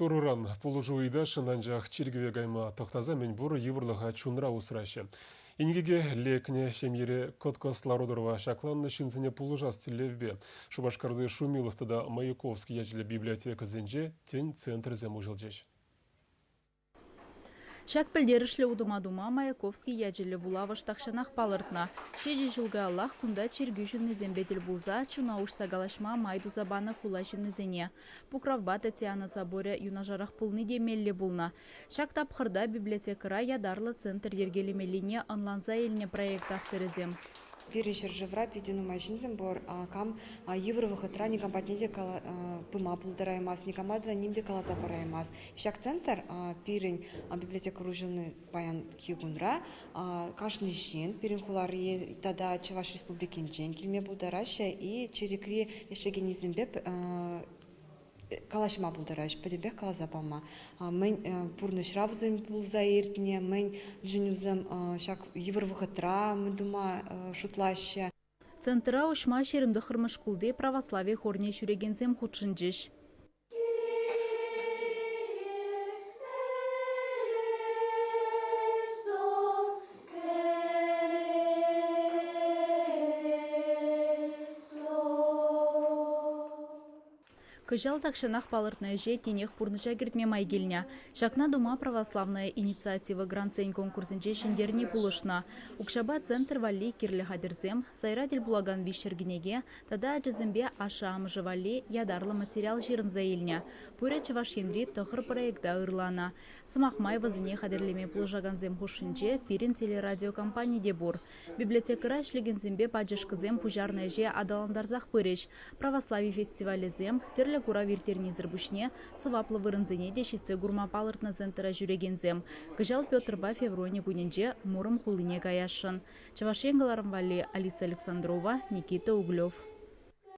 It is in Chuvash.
Турӑран пулӑшу ыйтасшӑн, анчах чиркӗве кайма тӑхтаса мӗнпур йывӑрлӑха чунра усраҫҫӗ. Инкеке лекнӗ ҫемьере кӑткӑс лару-тӑрӑва ҫакланнӑ ҫынсене пулӑшас тӗллевпе Шупашкарти Шумилов тата Маяковский ячӗллӗ библиотекӑсенче тӗн центрӗсем уҫӑлчӗҫ. Ҫак пӗлтерӗшлӗ утӑма тума Маяковский ячӗллӗ вулавӑш тахҫанах палӑртнӑ. Ҫичӗ ҫул каяллах кунта чиркӳ ҫыннисемпе тӗл пулса чуна уҫса калаҫма май туса панӑ хула ҫыннисене. Пукравпа Татьяна соборӗ юнашарах пулни те меллӗ пулнӑ. Ҫак тапхӑрта библиотекӑра ятарлӑ центр йӗркелемеллине ӑнланса илнӗ проект авторӗсем. Пирӗн ҫӗршывра питӗ нумай ҫынсем пур, кам йывӑр вӑхӑтра никам патне те пыма пултараймасть, никама та ним те каласа параймасть. Ҫак центр пирӗн библиотека уҫӑлнӑ паянхи кунра кашни ҫын пирӗн хулари тата Чӑваш Республикинчен килме пултараҫҫӗ и чиркӳри ӗҫлекеннисемпе калаҫма пултараҫ, пӗтӗмпех каласа пама. Мӗн пурнӑҫра вӗсем пулса иртнӗ, мӗншӗн вӗсем ҫак йывӑр вӑхӑтра мӗн тума шутлаҫҫӗ. Центра уҫма 29-мӗш шкулти православи хорне ҫӳрекенсем хутшӑнчӗҫ. Кӑҫал тахҫанах палӑртнӑ ӗҫе тинех пурнӑҫа кӗртме май килнӗ. Ҫакна тума «Православная инициатива» грантсен конкурсӗнче ҫӗнтерни пулӑшнӑ. Укҫапа центр валли кирлӗ хатӗрсем, сайра тӗл пулакан виҫҫӗр кӗнеке тата ачасемпе ашшӗ-амӑшӗ валли ятарлӑ материал ҫырӑнса илнӗ. Пурӗ Чӑваш Енри тӑхӑр проекта ырланӑ. Сӑмах май, вӗсене хатӗрлеме пулӑшакансем хушшинче пирӗн телерадиокомпани те пур. Библиотекӑра ӗҫлекенсемпе пачӑшкӑсем пуҫарнӑ ӗҫе аталантарсах пырӗҫ. Православи фестивалӗсем, тӗрлӗ курав ирттернисӗр пуҫне сӑваплӑ вырӑнсене те ҫитсе курма палӑртнӑ центра ҫӳрекенсем. Кӑҫал Петрпа Феврони кунӗнче Муром хулине каясшӑн. Чӑваш Ен кӑларӑм валли Алиса Александрова, Никита Углев.